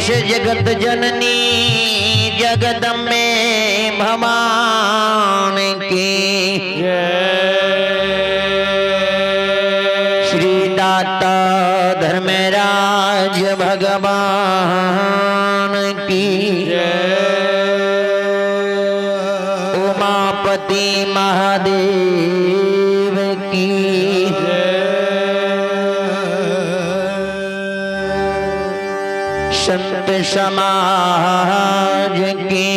से जगत जननी जगदम्बे भवान की श्री दाता धर्मराज भगवान की, उमापति महादेव की, संत समाज की।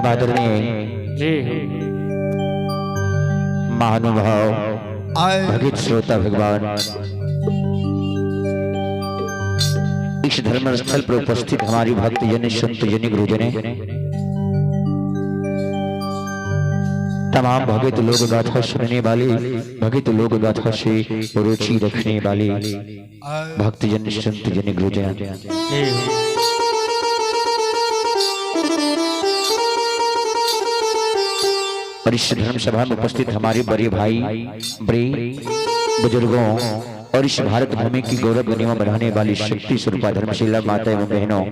आदरणीय जी महानुभाव भगत श्रोता भगवान, इस धर्म स्थल पर उपस्थित हमारी भक्त जन, संत जन, गुरुजन, तमाम भगत लोग गाथा सुनने वाले, भगत लोग गाथा से रुचि रखने वाले भक्तजन, संत जन, गुरुजन, और इस धर्म सभा में उपस्थित हमारे बड़े भाई, बड़े बुजुर्गों और इस भारत भूमि की गौरव गरिमा बढ़ाने वाली शक्ति स्वरूपा धर्मशीला माता एवं बहनों,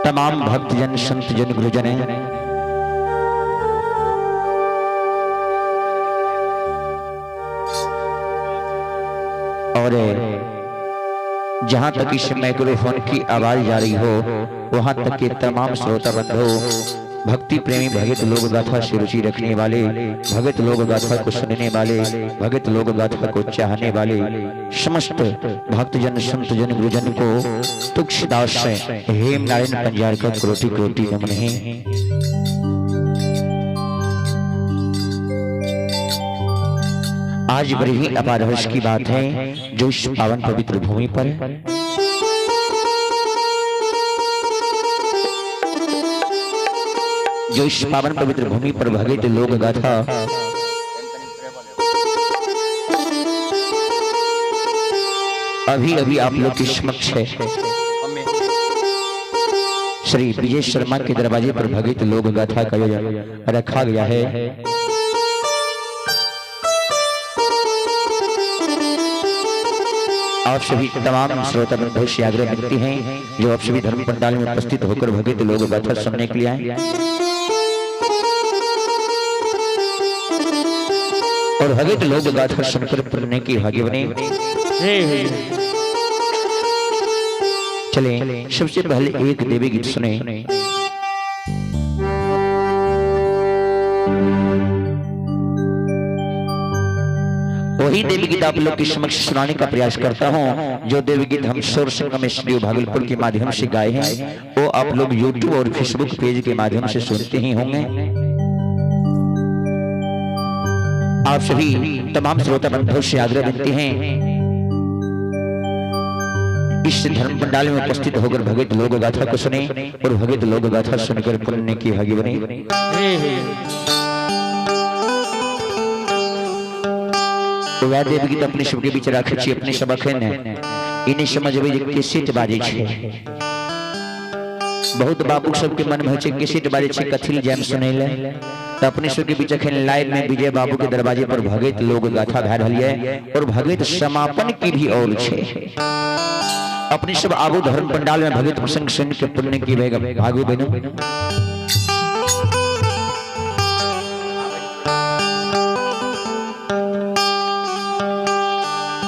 तमाम भक्तजन, संतजन, गुरुजन, और जहां तक इस माइक्रोफोन की आवाज जा रही हो वहां तक के तमाम श्रोता बंधु, भक्ति प्रेमी भगत लोग गाथा से रुचि रखने वाले, भगत लोग गाथा को सुनने वाले, भगत लोग गाथा को चाहने वाले समस्त भक्तजन, संतजन, गुरुजन को तुलसीदास हेम नारायण पंजार का कोटि कोटि नमन है। आज बड़ी ही अपार हर्ष की बात है जो इस पावन पवित्र भूमि पर जो इस पावन पवित्र भूमि पर भगत लोग गाथा अभी अभी आप लोग के समक्ष है। श्री विजय शर्मा के दरवाजे पर भगत लोग गाथा का आयोजन रखा गया है। आप सभी तमाम श्रोता बंधु से आग्रह विनती है जो आप सभी धर्म पंडाल में उपस्थित होकर भगत लोग गाथा सुनने के लिए आए और भगत लोग गाथा सुनकर पुण्य की भाग्य बने। चले सबसे पहले एक देवी गीत सुने। वही देवी गीत आप लोग के समक्ष सुनाने का प्रयास करता हूँ जो देवी गीत हम सुर संगम स्टूडियो भागलपुर के माध्यम से गाए हैं, वो आप लोग यूट्यूब और फेसबुक पेज के माध्यम से सुनते ही होंगे। आप सभी तमाम श्रोता बंधुओं से आग्रह विनती है इस धर्म पंडाल में उपस्थित होकर भगत लोग गाथा को सुने और भगत लोग गाथा सुनकर पुण्य की भागी बने। वह देवी गीत अपने सबके बीच राखे छी, अपने सब अखन इन्हें समझबे जे कैसेट बाजै छै। बहुत बाबू सबके मन में होइ छै कैसेट बाजै छै कथिल जाम सुनै ले, तो अपने सबके बीच अखन लाइव में विजय बाबू के दरवाजे पर भगत लोग गाथा भए रहल है और भगत समापन की भी ओर छै। अपने सब आबू धर्म पंडाल में भगत प्रसंग सुन के पुण्य की भागु बनू।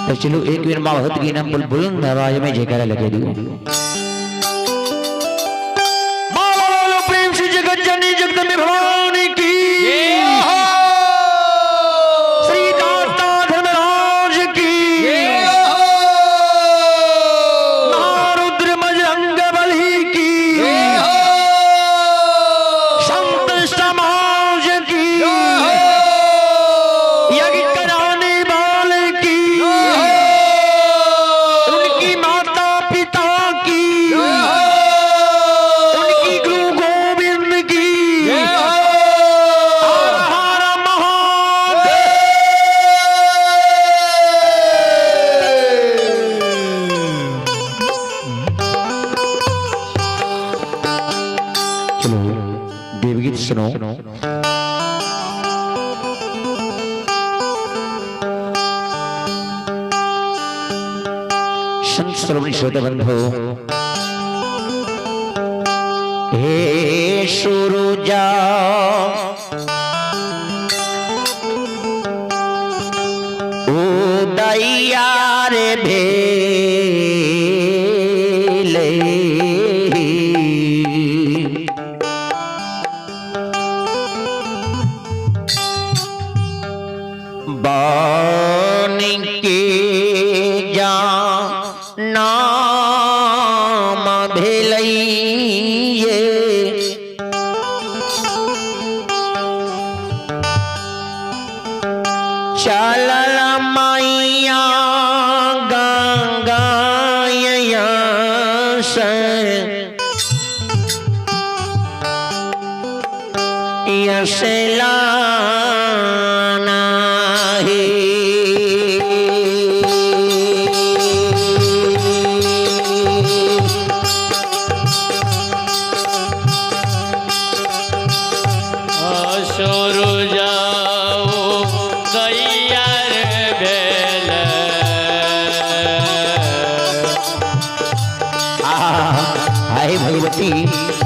तो चलो एक बेर मां भगत की नाम बुलंद आवाज में जयकारा लगे दियो। बोलो प्रेम से जगत जननी जगदम्बे भवानी की, श्री दाता धर्मराज की, महारुद्र बजरंग बली की, संत समाज की, यज्ञ कराने वाले की, उनकी माता पिता की, चलो देवगीत सुनो। संत श्रोमणी श्रोता बंधु, हे सुरुजा उदया रे भेले, बान के जा नाम भेलैये, चलल मैया गंगा से यसलाना हे। असुर जाओ दैयार भेल, हाय भगवती,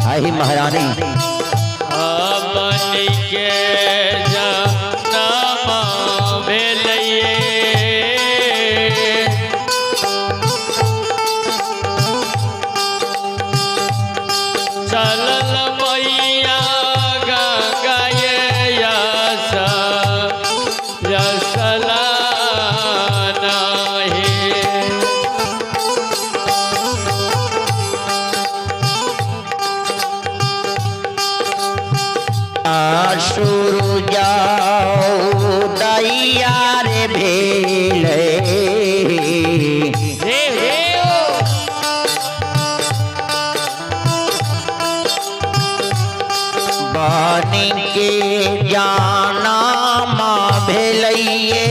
हाय महारानी, अपन के जनम भेलैये, चलल मैया गंगा यस यसलाना हे। असुर जाओ दैया रे भेले, हे हे बानी के जाना माँ भेलैये,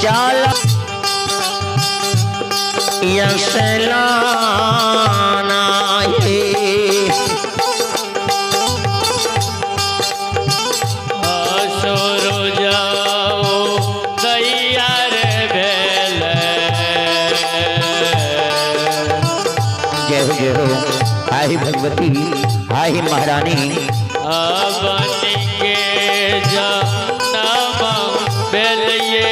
चल यसलाना हे। असुर जाओ दैयार भेल, जय हो जय हो, हाय भगवती, हाय महारानी, अपन के जनम भेलैये,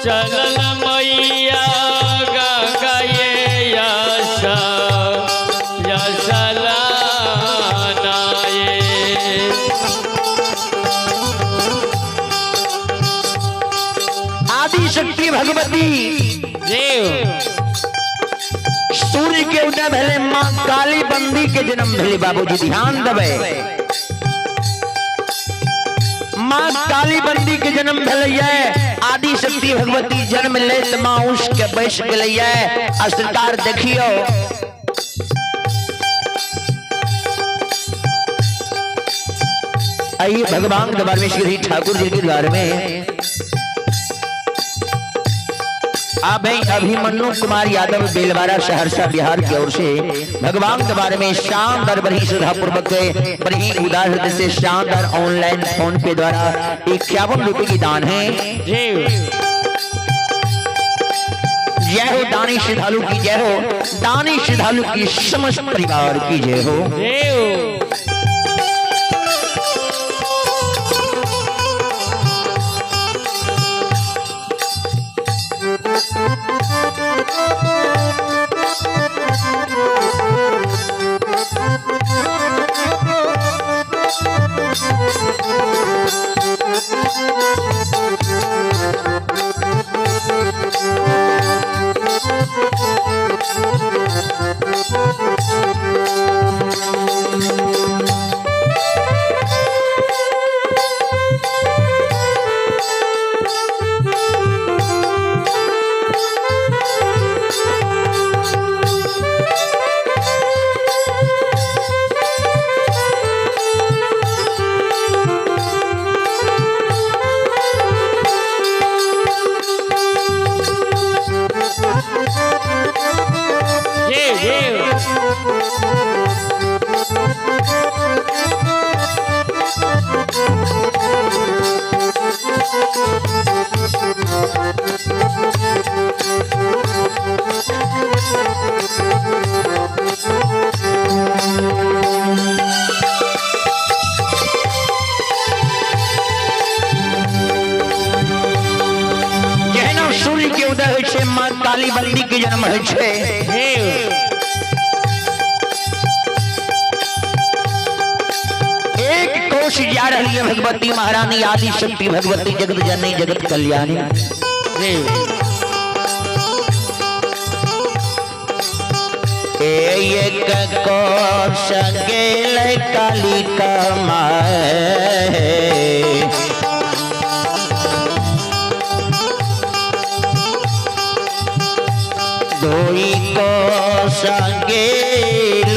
चलल मैया गंगा यस यसलाना ये। आदि शक्ति भगवती देव सूर्य के उदय भेले माँ काली बंदी के जन्म भेले। बाबूजी ध्यान देवे, माँ काली बंदी के जन्म भेले, आदि शक्ति भगवती जन्म लेत माँ उसके बैस गेलै। आ सरकार देखियो आइए भगवान दरबार में श्री ठाकुर जी के द्वार में आप हैं अभिमन्यु कुमार यादव बेलवारा सहरसा बिहार की ओर से भगवान के बारे में शानदार बड़ी श्रद्धापूर्वक बड़ी उदार हृदय से शानदार ऑनलाइन फोन पे द्वारा 51 रुपए की दान है। जय हो दानी श्रद्धालु की जय हो, दानी श्रद्धालु की समस्त परिवार की जय हो। काली बंदी के जन्म होइ छै। एक कोश जा रही है भगवती महारानी आदि शक्ति भगवती जगत जननी जगत कल्याणी। एक कोश गेल काली कमाए, दोई कोश गेल,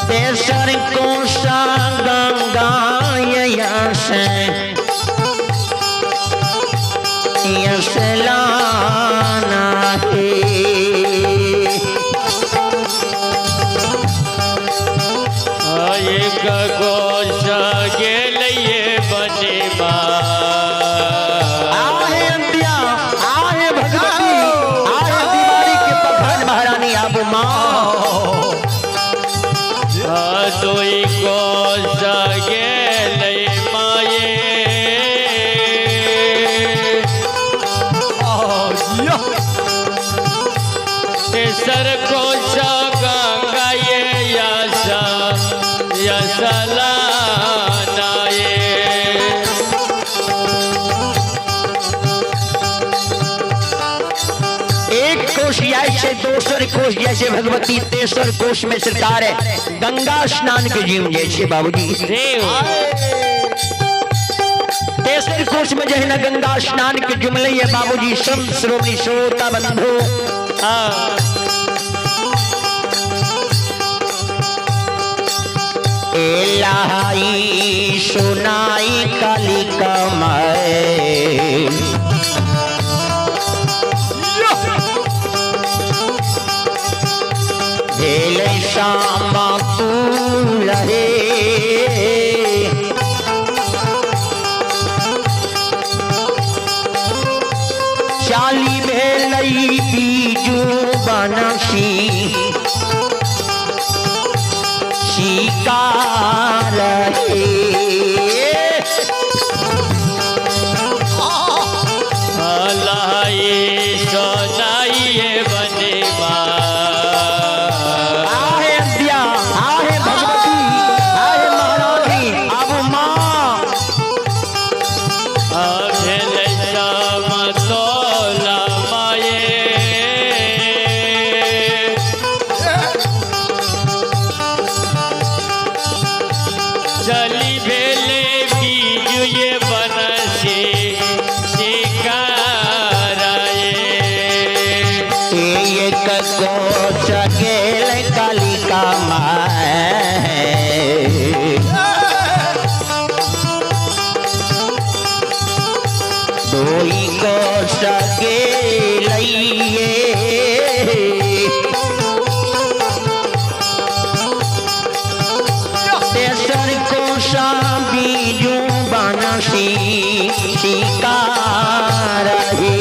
तेसर कोशा गंगा से यसलाना है। एक कोश गेल ये बने आहे अंतिया, आहे भगवती, आहे दीवारी के पखान महारानी आबू माँ। दुई कोश गेल माये, तेसर कोश गंगा ये यस यसलाना ये। एक कोश जैसे, दोसर कोश जैसे भगवती, तेसर कोश में सरकार है गंगा स्नान के जीव जैसे बाबूजी। तेसर कोश में जो है ना गंगा स्नान के जुमले है बाबूजी। संत श्रोमणी श्रोता बंधु, एलाई सुनाई काली कमाए, भेल श्यामा फूल हे, चाली भेलई बीजू बनसी शिकार हे। लाई सोनाई ये बने आहे अंत्या, आहे भगवती, आहे महारानी आबू माँ। भेल श्याम तोला माये, चली भेले बीजू ये बनसी शिकाराए। एक कोश गेल कालिका माए, दोई कोश गेलइये, तेसर कोशा बीजू बनसी शिकार हे।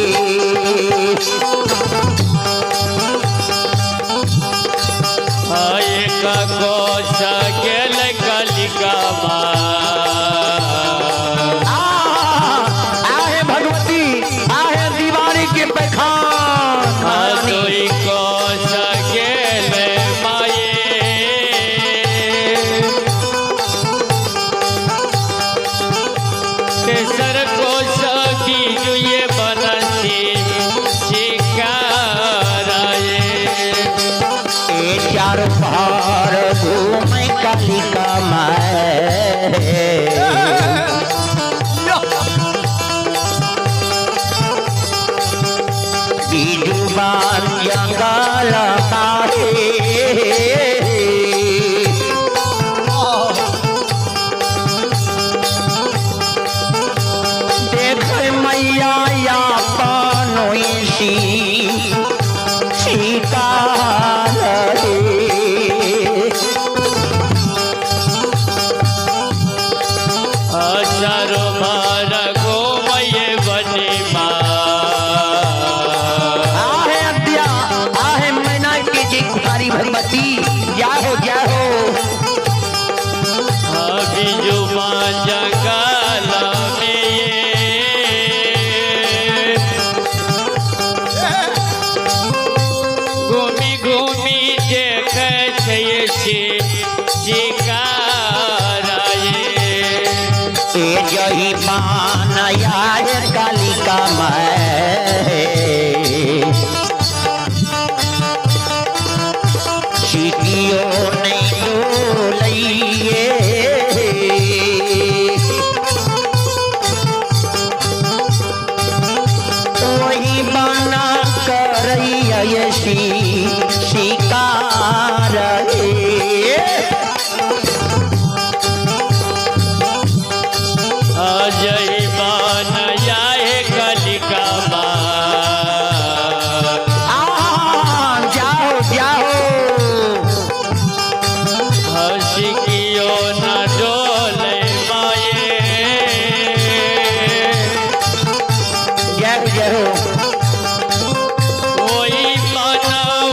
एक कोश गेल कालिका माँ, आहे भगवती, आहे दीवारी के पैखान। दुई कोश गेल माये, तेसर कोश बीजू ये बनसी शिकाराए। ए चार पार घूमे कालिका माए, बीजू बान जंगल पाहे, देख मैया या पानोसी शिकार रे। चारो भार गोमय बने माँ, आहे अद्या, आहे मैना की से शिकाराए। ए जही बान यार कालिका मैं सिकियो नहीं डोलइए। वही बाना करैया शिकार रे। अजय बान आए कलिका माँ। आ जाओ जाओ। हसिकियो न डोले माए। जय हो जय हो। वही बनाओ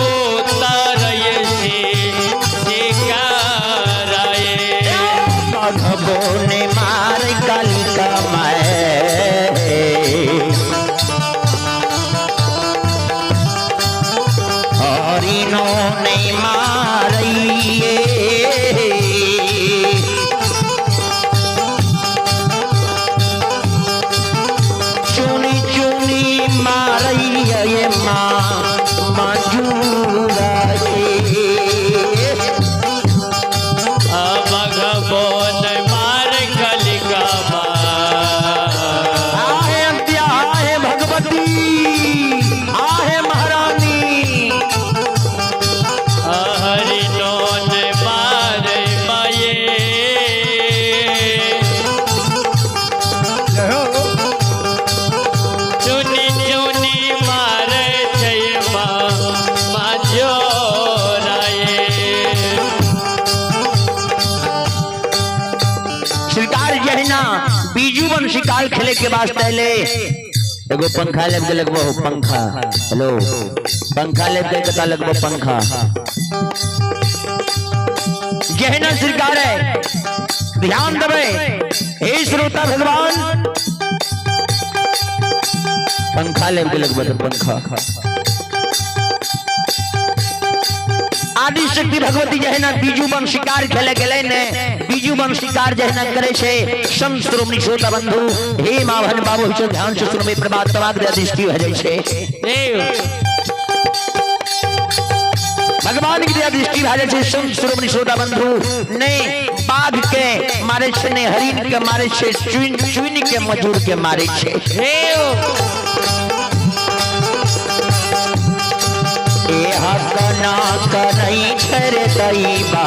तारय से शिकाराए। बाघबो ने मार कालिका माए। हरिनो ने मारइए। चुनी चुनी मारइए माँ मजूरा के। भगवान मार कलिका माँ। आहे अंत्या, आहे भगवती, आहे महारानी। हरिनोन मार माये। चुनी चुनी मारे जय माँ माजोराए। शिकार जहिना बीजू बन शिकार खेले के वास्ते ले एगो पंखा लेब के लगबो पंखा। हेलो पंखा लेब के कता लगबो पंखा। जहिना सरकार है ध्यान देबे हे श्रोता भगवान। पंखा लेब के लगबो तो पंखा। आदि शक्ति भगवती जहिना बीजू बन शिकार खेले गेलै ने बीजू बन शिकार जहिना करे छे संत श्रोमणी श्रोता बंधु हे माँ भन बाबू से ध्यान से सुनबे परमात्मा के दृष्टि भऽ जाइ छे। देव भगवान की दया दृष्टि भऽ जाइ छे। संत श्रोमणी श्रोता बंधु ने बाघ के मारे छे ने हरिण के मारे छे चुन चुन के मजूर के मारे छे। देव ए हक ना करई छे दैबा।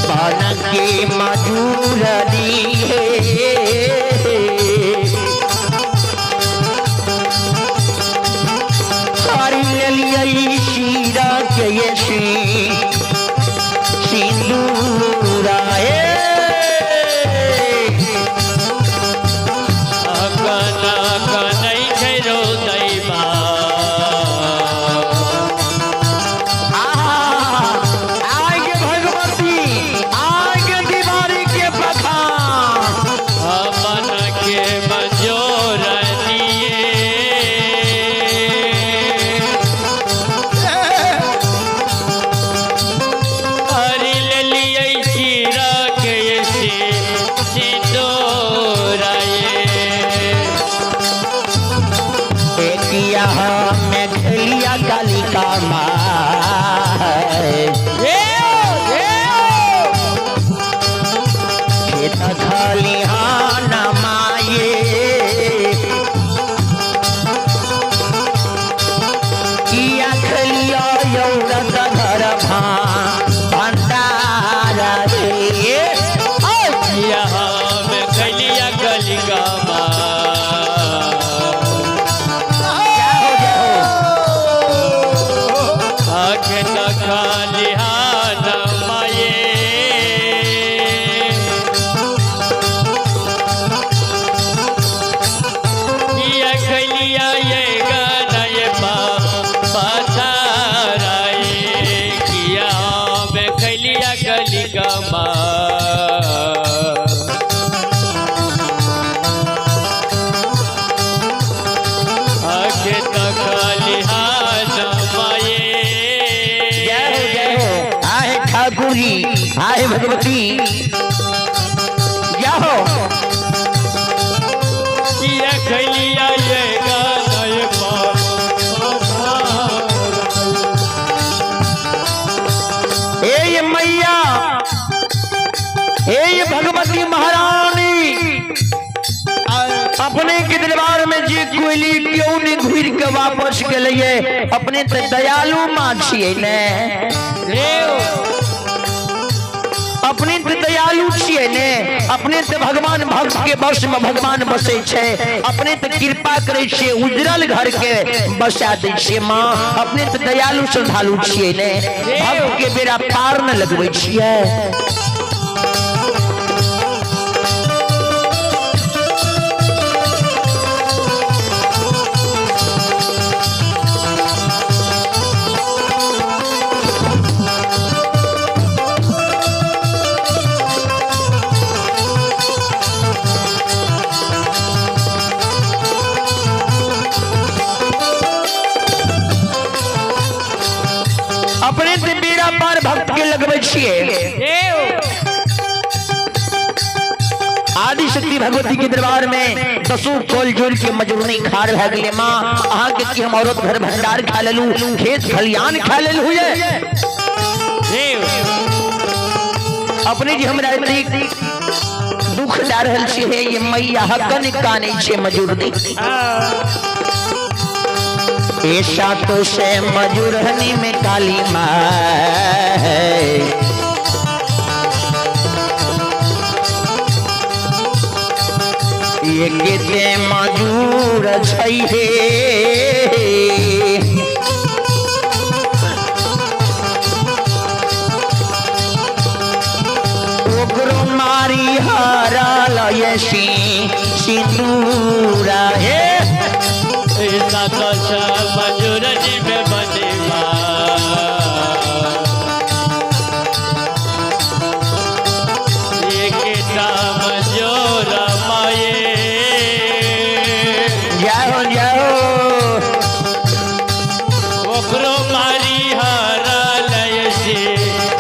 बन के मजूर दिए हरि लियै शीरा के ये सिंदूरा। कना कनै छै रो दैबा। आगे भगवती आगे दीवारी के पखान। मन के मजोर दिए। हरि लियै शिरा के से सिंदूराए। एकिया में खेलिया कालिका माय। खेत खलिहान माये किया खेलिया यौरत घर भंडारा रे। यहाँ में कैलिया कलिका माँ। जय हो जय हो। हाय भगवती जाहो। किया खैलिया ये गाय ए मैया, ए भगवती महारानी, अपने के दरबार में जे कोयली क्यों नहीं घुर के वापस गेलिए? अपने तो दयालु माँ छियै ने, अपने तो दयालु छियै ने, अपने तो भगवान भक्त के वश में भगवान बसै छै, अपने तो कृपा करै छियै, उजरल घर के बसा दै छियै माँ। अपने तो दयालु श्रद्धालु छियै ने, भक्त के बेड़ा पार न लगबै छियै। अपने से बेड़ा पार भक्त के लगबै छियै। आदि शक्ति भगवती के दरबार में दसों कोल जोड़ के मजूरनी खार भए गेलै। माँ अहाँ के की हम औरत घर भंडार खा लेलू, खेत खलियान खा लेलू ये अपने जी हमरा एतेक दुख दए रहल छियै। ये मैया हकन कानै छै मजूरनी। ऐसा तो से मजूरनी में काली माँ, ये केते मजूर छै हे, ओकरो मारी हारा लयसी सिंदूरा हे। मजूरनी में बने मजूर माये। जय हो जय हो। ओकरो मारी हारा लयसी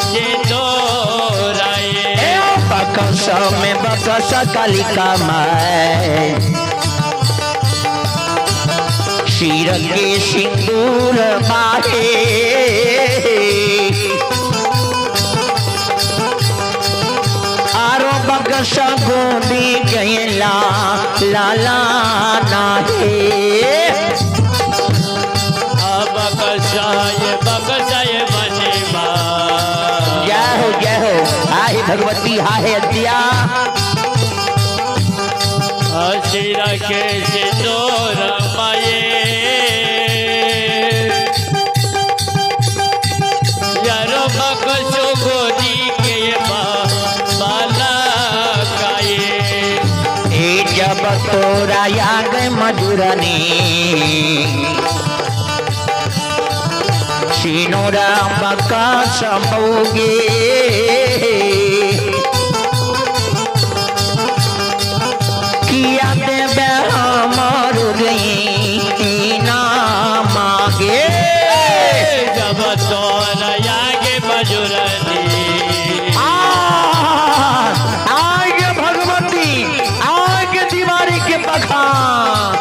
सिंदूराए। बकस में बकस कालिका माय, सिर के सिंदूर माहे, आरो बकस गोदी गैला लाला नाहे। बकसाय बकसाय बने जय हो जय हो। हाय भगवती हाय अदिया। सिर के सिंदूर माये। यारो बकसो गोदी के बाला काये। ए जब तोरा याग मधुरनी सिनोरा बका समोगे, किया देवे हमर गई ना मागे। जब तोरा यागे मजुरनी आग भगवती आग दीवारी के बखान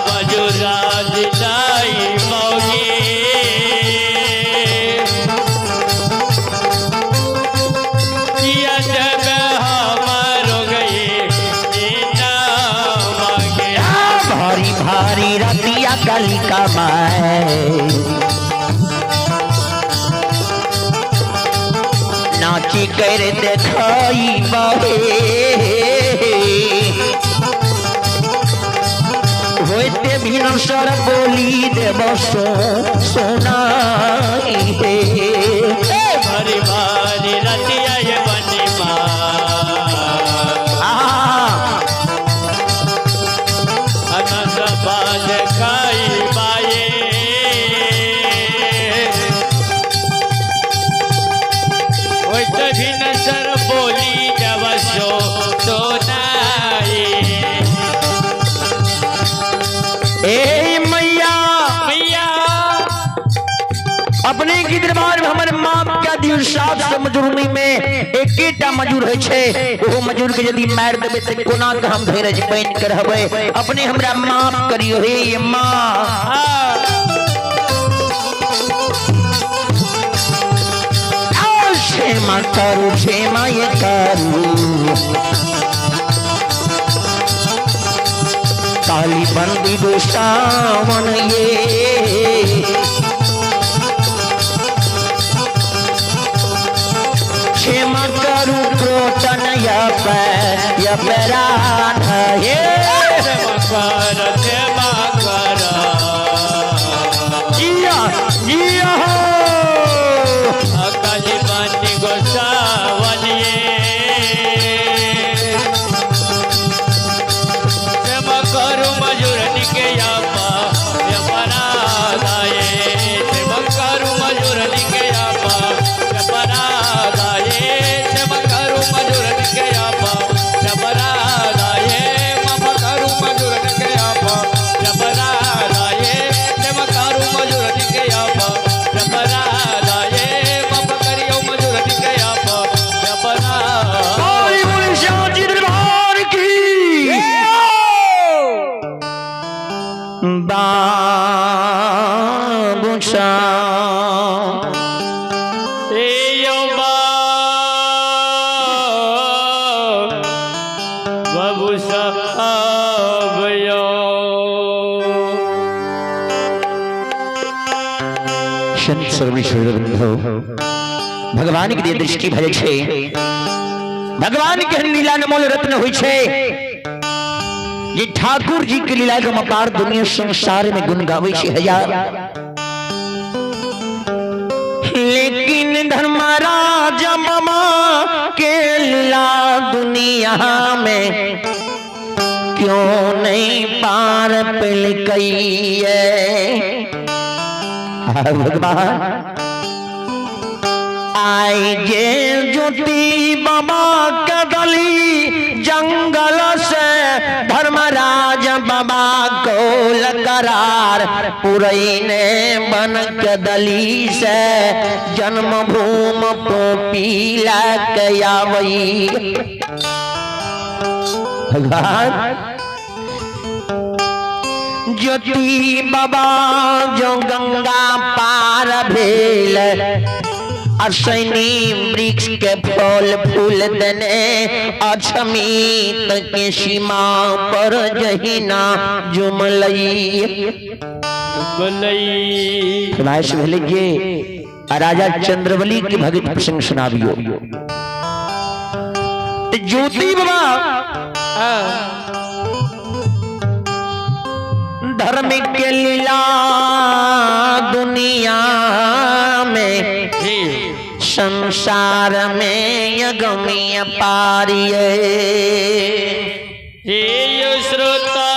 मजुरा दिलाई मौगे। किया देवे हमर गई ना मागे। भारी भारी रतिया कालिका माय, नाची कर देखाई बहे, होते भिनसर बोली देव सो सोनाई हे। भारी भारी रतिया ये बनी अनस बाज खाई बाये। होत भिनसर बोली जब सो सोनाई। ए मैया मैया अपने जी दरबार में हमर माप क्या दियो। 700 मजूरनी में एकेटा मजूर होइ छै, ओहो मजूर के यदि मारि देबै तऽ कोना के हम धीरज बनि के रहबै? अपने हमरा माफ करियो हे ये माँ। क्षमा करू, क्षमा ये करू, काली बंदी गोसावन ये। क्षमा करू क्रोटन अपराध हे। क्षमा कर, क्षमा कर। जिया जिया हो। अकाली बानी गोसावनिए, क्षमा करू मजूरन के आपा अपराधाये। क्षमा करू मजूरन के आपा अपराधाये। क्षमा करू मजूरन के आपा अपराधाये। माफ करू मजूरन के आपा अपराधाये। क्षमा करू मजूरन के आपा अपराधाये। माफ करियो मजूरन के आपा अपराध। बोली बोली श्याम जी दरबार की। बाबू श्याम बाबू साहब यो। संत सर्वेश्वर बंधु, भगवान के लिए दृष्टि भरे छे। भगवान के लीला अनमोल रत्न होइ छे जे ठाकुर जी के लीला के अपार दुनिया संसार में गुण गावे छे हजार। लेकिन धर्मराज मामा के लीला दुनिया में क्यों नहीं पार पिल गई है? भगवान आई जे ज्योति बाबा कदली जंगल से धर्मराज बाबा कोल करार पुरैने बन कदली से जन्मभूमि पोपीला के आवई। भगवान ज्योति बाबा जो गंगा पार भेल, अश्विनी वृक्ष के फल फूल देने अछमीत के सीमा पर जहिना जुमलई। बोलई। फरमाइश भेलै जे राजा चंद्रबली के भगत प्रसंग सुनाबियो। तो ज्योति बाबा धर्म के लीला दुनिया में जी संसार में यगमिय पारिये। हे यो श्रोता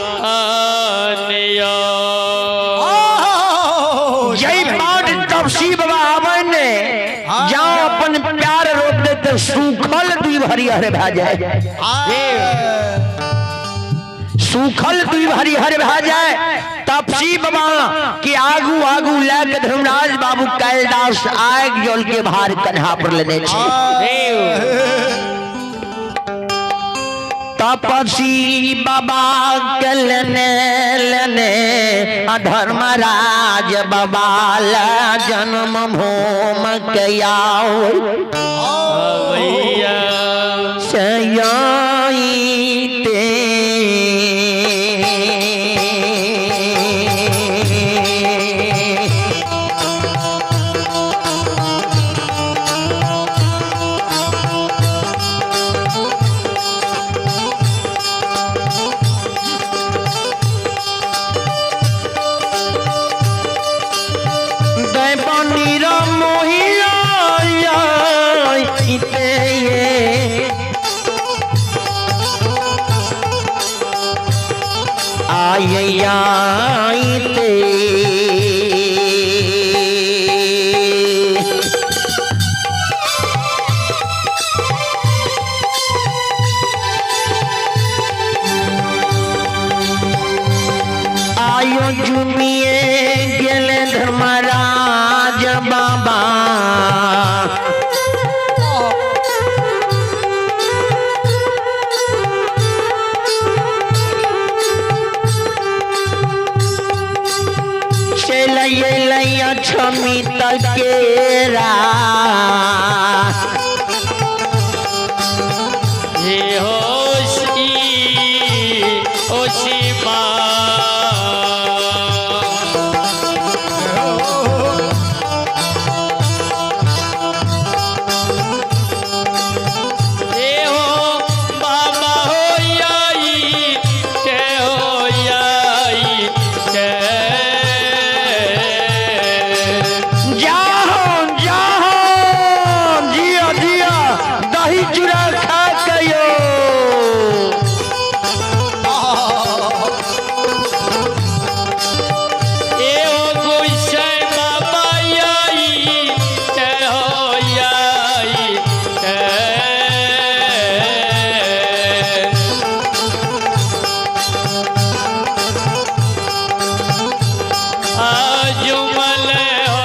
भगवान यो। जय पाठ तपसी बाबा आवे ने जाओ अपन प्यार रोप दे तो सूखल द्वीप हरिहर भा जाए। सूखल द्वीप हरिहर भा जाए। तपसी बाबा के आगू आगू लेके धर्मराज बाबू कैलदास आग जल के भार कन्हा पर लेने छे। तपसी बाबा के लेने लेने धर्मराज बाबा ला जन्म भूम के आओ भैया सयाई ते। दैवनीर मोहिया लक्ष्मी तकेरा। हे होशी ओशी माँ। हे हो बाबा हो आई के हो आई के। जाहो जाहो जिया जिया दही चूड़ा खा कयो। ए हो गोसाई बाबा आई के हो आई के। आजुमल हो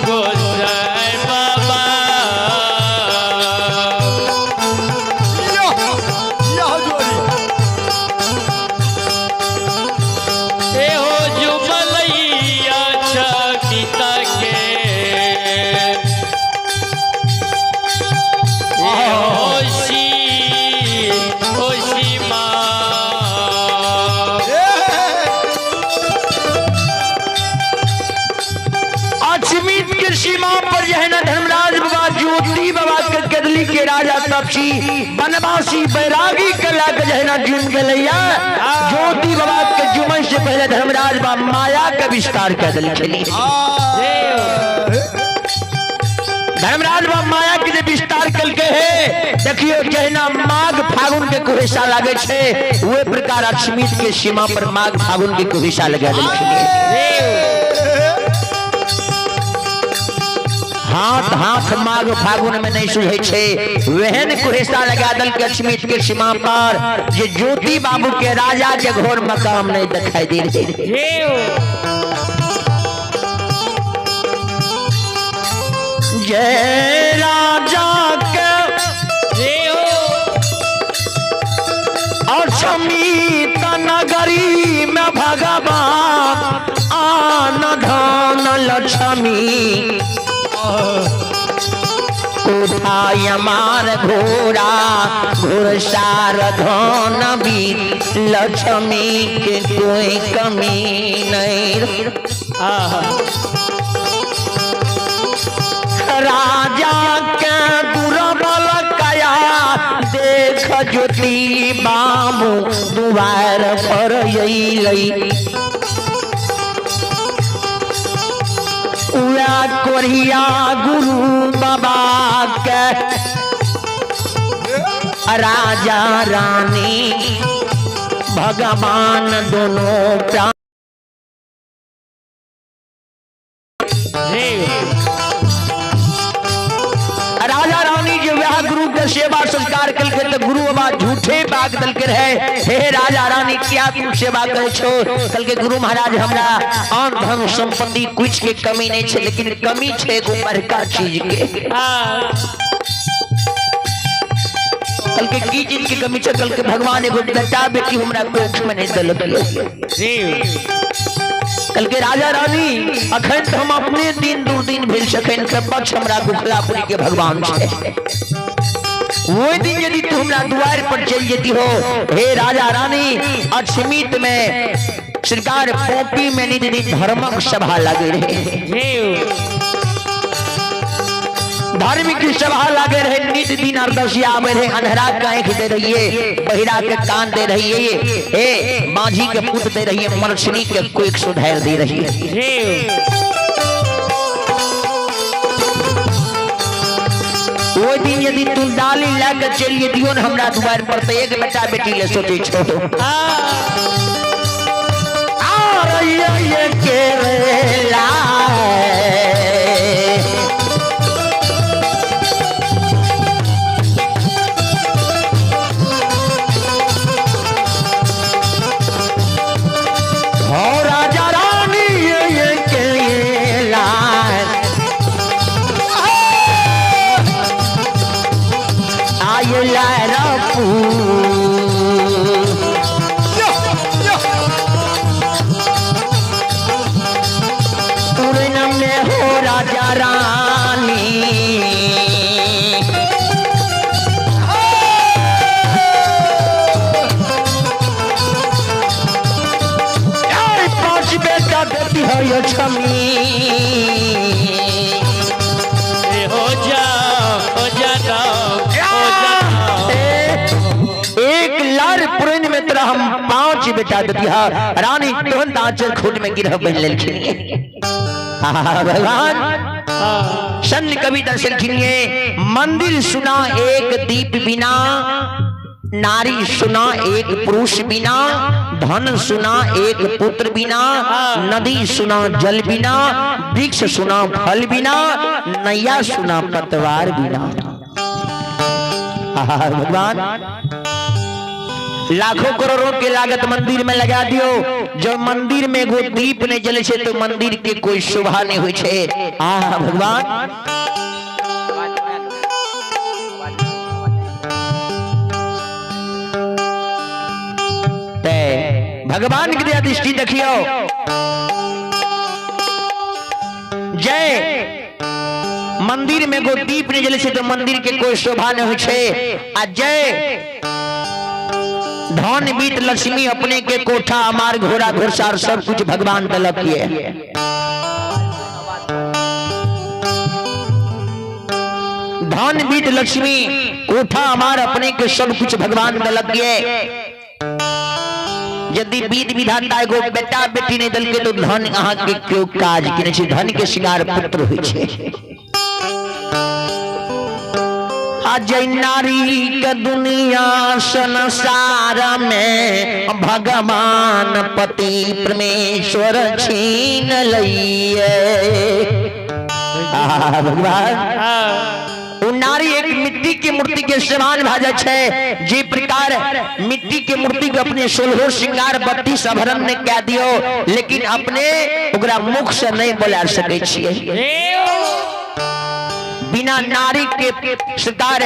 गोसाई बाबा। ए हो जुमलैया छकिता के। ए होशी होशी माँ। अजमीर के सीमा पर जो है ना धर्मराज बाबा ज्योति बाबा के कदली के राजा तपसी बनवासी बैरागी कला के जो है ना जुम गलैया। ज्योति बाबा के जुमन से पहले धर्मराज बाबा माया के विस्तार कर दिल। धर्मराज बाबा माया के जे विस्तार कल के है, देखियो जहिना माघ फागुन के कुहेसा लागे छे वे प्रकार अश्मित के सीमा पर माघ फागुन के कुहेसा लगा दिल। हाथ हाथ माघ फागुन में नहीं सुझे छे वहन कुहेसा लगा दल के अश्मित के सीमा पर जे ज्योति बाबू के राजा के घोर मकाम नहीं दिखाई दे रहे। जय राजा के और समीत नगरी में भगवान आन धन लक्ष्मी कोठाय मार घोड़ा घोड़सार धन भी लक्ष्मी के कोई कमी नहीं। राजा के दुर्बल कया देख ज्योति बाबू दुआर पर अइलै। उड़ा कोरिया गुरु बाबा के राजा रानी भगवान दोनों प्राण। राजा रानी जो वह गुरु के सेवा सत्कार कल तो गुरु बाबा झूठे बाग दल के रहे। हे राजा रानी क्या तुम सेवा करे छो? कल के गुरु महाराज हमरा आन धन संपत्ति कुछ के कमी नहीं छे, लेकिन कमी छे एगो बड़का चीज के। कल के की चीज के कमी छे? कल के भगवान एगो बेटा बेटी हमरा कोख में नहीं दल। कल के राजा रानी अखन तो हम अपने दिन दू दिन भेल सखन के पक्ष हमरा गुखलापुरी के भगवान छे। वो दिन यदि तू हमरा द्वार पर चल जेती हो हे राजा रानी, अक्षमित में सरकार पोपी में नित दिन धर्मक सभा लगे रहे, धार्मिक सभा लगे रहे, नित दिन अरदसिया आवे रहे, अंधरा के आंख दे रहिए, बहिरा के कान दे रहिए, हे माझी के पुत दे रहिए, मरछनी के कोई सुधार दे रहिए। वो दिन यदि तू डाली लाके चलिए दियो न हमरा द्वार पर तो एक बेटा बेटी ले सोचे छो। आ ये के रे लाए राजा रानी ये के लाए आय लाए रपू पूर्ण में हो लक्ष्मी। हो जा हो जा हो जा। एक लार पुरन में तोरा हम 5 बेटा देती हा। रानी तुरंत आंचल खूट में गिरह बन लेलखिन। भगवान संत कवि दर्शलखिन मंदिर सुना एक दीप बिना, नारी सुना एक पुरुष बिना, धन सुना एक पुत्र बिना, नदी सुना जल बिना, वृक्ष सुना फल बिना, नैया सुना पतवार बिना। भगवान लाखों करोड़ों के लागत मंदिर में लगा दियो, जब मंदिर में एगो दीप नहीं जले छे तो मंदिर के कोई शोभा नहीं होई छे। आह भगवान ते भगवान की दया दृष्टि देखियो। जय मंदिर में एगो दीप नहीं जले छे तो मंदिर के कोई शोभा नहीं होई छे। आ जय धन बीत लक्ष्मी अपने के कोठा अमार घोड़ा घोड़सार सब कुछ भगवान दलक किए। धन बीत लक्ष्मी कोठा अमार अपने के सब कुछ भगवान दलक किए। यदि बीत विधाता एगो बेटा बेटी नहीं दलके तो धन अहाँ के क्यों काज के नहीं छे, धन के श्रृंगार पुत्र होई छे। अजय नारी के दुनिया संसार में भगवान पति परमेश्वर छीन लइए। भगवान उ नारी एक मिट्टी के मूर्ति के समान भा जाय छे। जे प्रकार मिट्टी के मूर्ति के अपने सोलहो श्रृंगार 32 आभरण ने कह दियो, लेकिन अपने ओकरा मुख से नहीं बोला सकै छियै। बिना नारी के सरकार,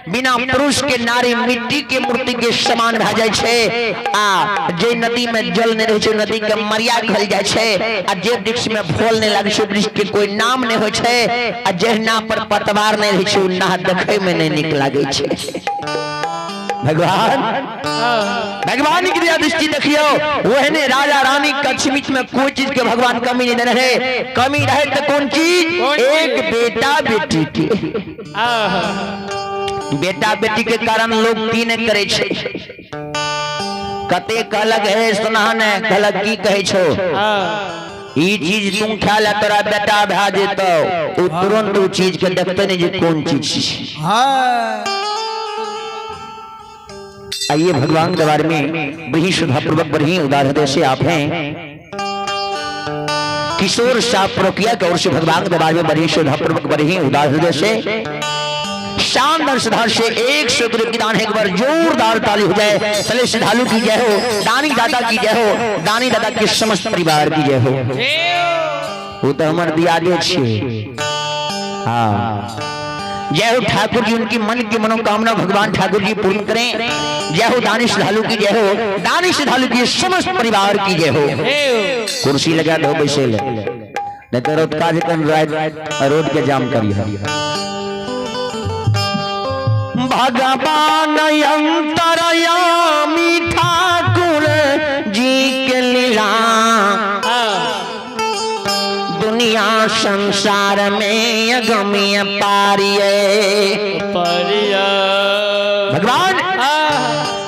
बिना पुरुष के नारी मिट्टी के मूर्ति के समान भा जाय छे। आ जे नदी में जल नहीं रहे छे नदी के मरिया कहल जाय छे। आ जे वृक्ष में फल नहीं लागे छे वृक्ष के कोई नाम नहीं होय छे। आ जे नाव पर पतवार नहीं रहे छे उ नाव देखे में नहीं निक लागे छे। भगवान भगवान की दया दृष्टि देखियो, ओहने राजा रानी कच्छमिच में कोई चीज के भगवान कमी नहीं रहे। कमी रहे तो कौन चीज? एक बेटा बेटी के। बेटा बेटी के कारण लोग की नहीं करे छे। कते कहलक हे सुना ने, कहलक की कहे छो, ई चीज तुम खा ले तोरा बेटा भा जेतो, उ तुरंत उ चीज के देखते नहीं जे कौन चीज छी। आइए भगवान दरबार में बड़ी श्रद्धापूर्वक बड़ी उदार हृदय से आप हैं। किशोर साहब प्रोकिया की ओर से भगवान दरबार में बड़ी श्रद्धापूर्वक बड़ी उदार हृदय से शानदार श्रद्धा से 100 रुपये की दान है। एक बार जोरदार ताली हो जाए। चले श्रद्धालु की जय हो, दानी दादा की जय हो, दानी दादा के समस्त परिवार की जय हो। वो तो हमारे दियादे छे। हाँ जय हो ठाकुर जी, उनकी मन की मनोकामना भगवान ठाकुर जी पूर्ण करें। जय हो दानी श्रद्धालु की जय हो, दानी श्रद्धालु की समस्त परिवार की जय हो। कुर्सी लगा दो बैसे ले, नहीं तो रोड काज कन रोड के जाम करी है। भगवान अंतरयामी ठाकुर जी के लीला दुनिया संसार में अगम्य पारिये। भगवान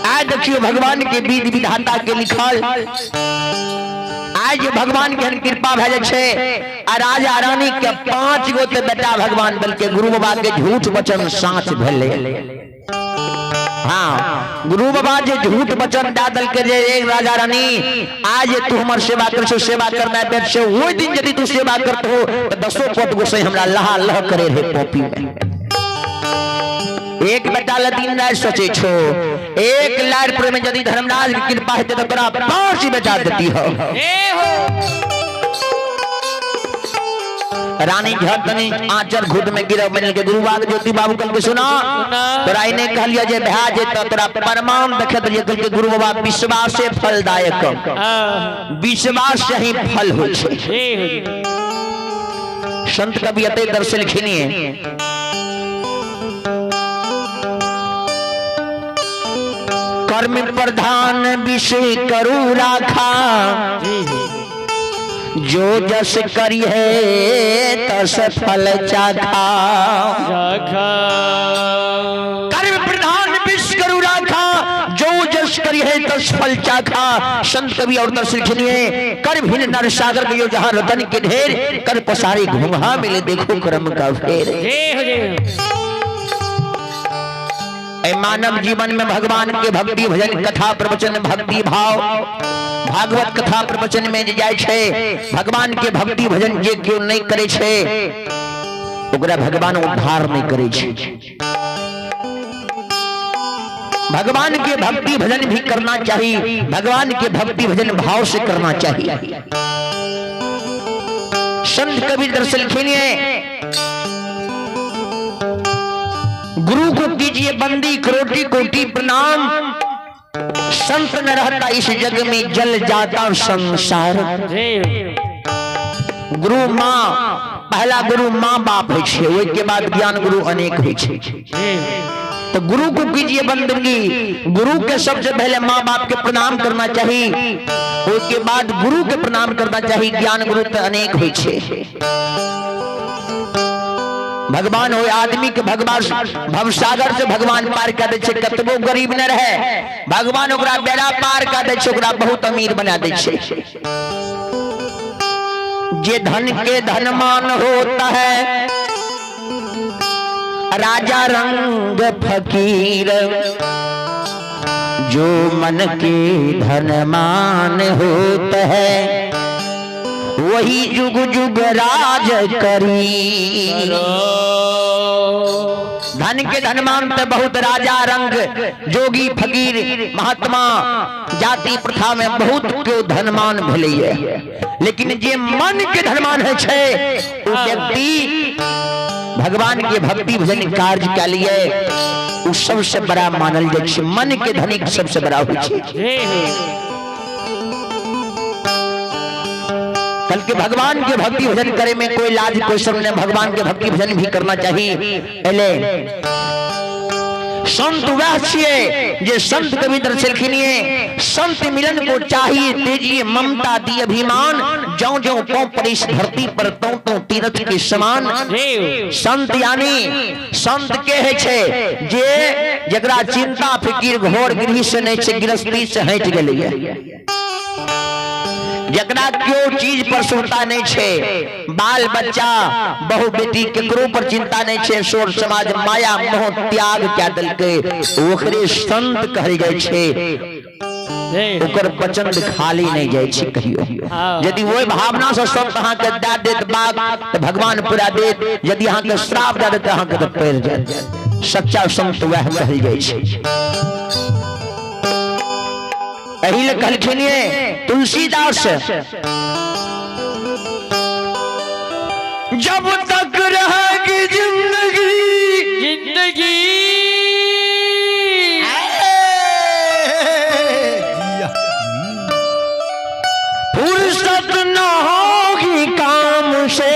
आज देखियो भगवान के विधि विधाता के लिखल आज भगवान के कृपा भए जाय छे। आ राजा रानी के 5 गो ते बेटा भगवान बल्कि गुरु बाबा के झूठ वचन साँच भेले। हाँ गुरु बाबा जे झूठ वचन दे दलके जे एक राजा रानी आज तू हमर सेवा कर छो, सेवा करना बेट से ओहि दिन यदि तू सेवा करत हो तो 10 पट गोसाई हमरा लहा लह करे रहे कॉपी में। एक बेटा ल दिन रात सोचे छो, एक लार पर में यदि धर्मराज की कृपा हेते तो तोरा 5 बेटा देती हो। रानी झटनी आंचर घुट में गिरव बन के गुरु बाग ज्योति बाबू कल के सुना तोरा इने कहलिया जे भा जे तो तोरा परमान देखत जे कल के गुरु बाबा विश्वास से फलदायक, विश्वास से ही फल हो छे। संत कवि अते दर्शन खिनिए कर्म प्रधान विषय करू राखा, जो जस करी है तस फल चाखा। कर्म प्रधान विष करू राखा, जो जस करी है तस फल चाखा। संत कवि और दर्शन खिनिए कर भिन्न नर सागर गयो जहां रतन के ढेर, कर पसारी घुंघा मिले देखो कर्म का फेर। मानव जीवन में भगवान के भक्ति भजन कथा प्रवचन भक्ति भाव भागवत कथा प्रवचन में जे जाय छै, भगवान के भक्ति भजन जे केओ नहीं करे छै ओकरा भगवान उद्धार नहीं करे छै। भगवान के भक्ति भजन भी करना चाहिए, भगवान के भक्ति भजन भाव से करना चाहिए। संत कबीर दर्शन खेलिए, गुरु को कीजिए बंदी कोटि कोटि प्रणाम, संत न रहता इस जग में जल जाता संसार। गुरु माँ, पहला गुरु माँ बाप है छे, ओहि के बाद ज्ञान गुरु अनेक है छे। तो गुरु को कीजिए बंदगी, गुरु के सबसे पहले माँ बाप के प्रणाम करना चाहिए, उसके बाद गुरु के प्रणाम करना चाहिए। ज्ञान गुरु तो अनेक हो छे। भगवान हो आदमी के भगवान भवसागर से भगवान पार कर दे छे, कतबो गरीब न रहे भगवान ओकरा बेड़ा पार कर दे छे, ओकरा बहुत अमीर बना दे छे। जे धन के धनमान होता है राजा रंग फकीर, जो मन के धनमान होता है वही जुग जुग राज करी। धन के धनमान तो बहुत राजा रंग जोगी फकीर महात्मा जाति प्रथा में बहुत क्यों धनमान भेलै, लेकिन जे मन के धनमान है छे वो व्यक्ति भगवान के भक्ति भजन कार्य के लिए वो सबसे बड़ा मानल जाय छै। मन के धनिक सबसे बड़ा होइ छै। कल के भगवान के भक्ति भजन करे में कोई लाज कोई शर्म नहीं, भगवान के भक्ति भजन भी करना चाहिए। पहले संत वह छिए जे संत कवि दर्शलखिन ये संत मिलन को चाहिए तेजिए ममता दी अभिमान, ज्यों ज्यों पांव पड़े इस धरती पर तों तों तीर्थ के समान। संत यानी संत के है छे जे जकरा चिंता फिकिर घोर गृह से नहीं छे, गृहस्थी से हटि गेलैया, जकरा क्यों चीज पर सुनता नहीं छे, बाल बच्चा बहु बेटी केकरो पर चिंता नहीं छे, शोर समाज माया मोह त्याग क्या दलके ओकरे संत कहल जाय छे। ओकर वचन खाली नहीं जाय छे कहियो। यदि वही भावना से संत अहाँ के दए देत बात तो भगवान पूरा देत, यदि अहाँ के श्राप दए देत अहाँ के तो पड़ि जायत। सच्चा संत वह कहल जाय छे। एही ले कहलखिन ये तुलसीदास, जब तक रहेगी जिंदगी जिंदगी फुर्सत न होगी काम से,